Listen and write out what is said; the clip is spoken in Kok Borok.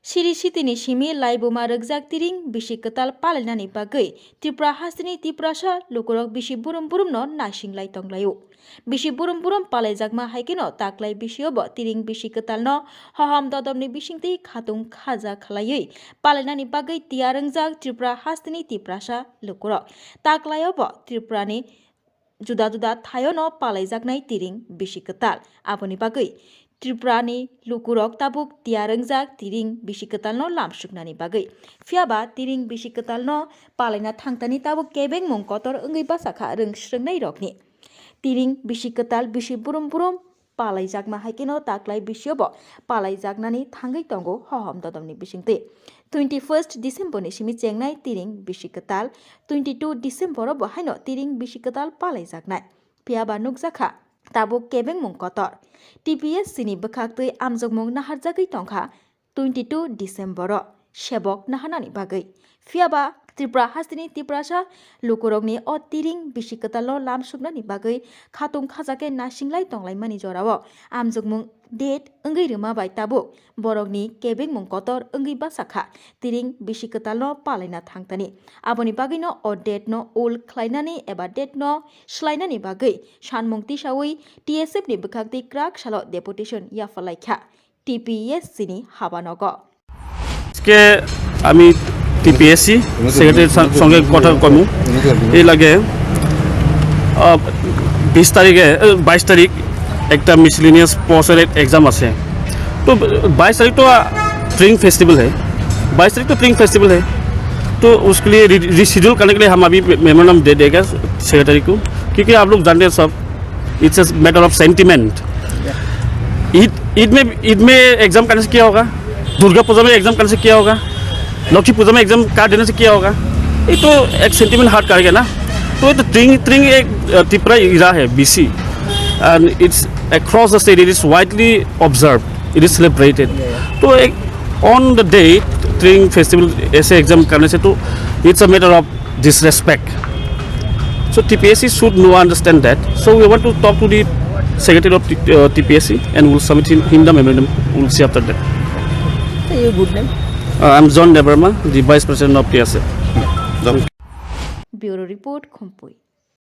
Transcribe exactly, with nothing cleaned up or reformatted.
Siri sitini simi laibuma rwkjak tiring bisi kwtal palainani bagwi Tripura hasteni Tiprasa lukurok bisi burum burumno nasinglai tonglaio. Bisi burum burum palaijakma hai kheno taklai bisiobo tiring bisi kwtalno hohom dodomni bisingtwi khatung khaja khlaiwi palainani bagwi tiyar wngjak Tripura hasteni Tiprasa lukurok. Taklaiobo Tripurani juda juda thaiono palaijaknai tiring bisi kwtal. Aboni bagwi Tripurani lukurok tabuk tiyar wngjak tiring bisi kwtalno lamsuknani bagwi. Phiyaba tiring bisi kwtalno palaina thangtani tabuk kebengmung kotor wngwi bachakha rwng swrwngnairokni. Tiring bisi kwtal bisi burum burum palaijakma hai kheno taklai bisiobo palaijaknani thangwi tongo hohom dodomni bisingtwi. Twenty first December ni simi chengnai tiring bisi kwtal, twenty two December o bo haino tiring bisi kwtal palaijaknai. Phiyaba nukjakha tabuk kebengmung kotor. T P S C ni bwkhaktwi amjokmung naharjagwi tongkha twenty two December o sebok naharnani bagwi. Phiyaba Tripura hasteni Tiprasa lukurokni o tiring bisi kwtalno lamsuknani bagwi khatung khajakhe nasinglai tonglaimani jorao amjokmung date wngwi rwma bai tabuk borokni kebengmung kotor wngwi bachakha tiring bisi kwtalno palaina thangtani. Aboni bagwino o date no ul khlainani eba date no swlainani bagwi sanmung tisawi T S F ni bwkhaktwi kwrak salo deputation yaphalaikha T P S C ni habanogo. আজকে আমি টিপিএসসি সেক্রেটারির সা-, সঙ্গে কথা কমু। এই লাগে, আহ, বিশ তারিখে, আহ, বাইশ তারিখ একটা মিসেলেনিয়াস পোস্টের এক্সাম আছে। তো বাইশ তারিখ তো, আহ, ট্রিং ফেস্টিভ্যাল है, বাইশ তারিখ তো ট্রিং ফেস্টিভ্যাল है। तो उसके लिए रि-, रिशेड्यूल करने के लिए हम अभी मेमोरेंडम दे देगा सेक्रेटरी को, क्योंकि आप लोग जानते हैं सब, it's a matter of sentiment. Eid, Eid में, ईद में एग्जाम करने से क्या होगा? दुर्गा पूजा में एग्जाम करने से क्या होगा? लक्ष्मी पूजा में एग्जाम काट देने से क्या होगा? ये तो एक सेंटिमेंट हर्ट करेगा ना। तो ये तो ट्रिंग, ट्रिंग एक, अ, तिपरा इरा है, BC, and it's across the state, it is widely observed, it is celebrated। तो एक ऑन द डे ट्रिंग फेस्टिवल ऐसे एग्जाम करने से तो it's a matter of disrespect। So T P S C should know, understand that। So we want to talk to the secretary of T-, uh, T P S C and we'll submit him, him the memorandum। We'll see after that। So your good name? Uh, I'm John Debbarma, the vice president of T S F। Bureau report, Khumpui.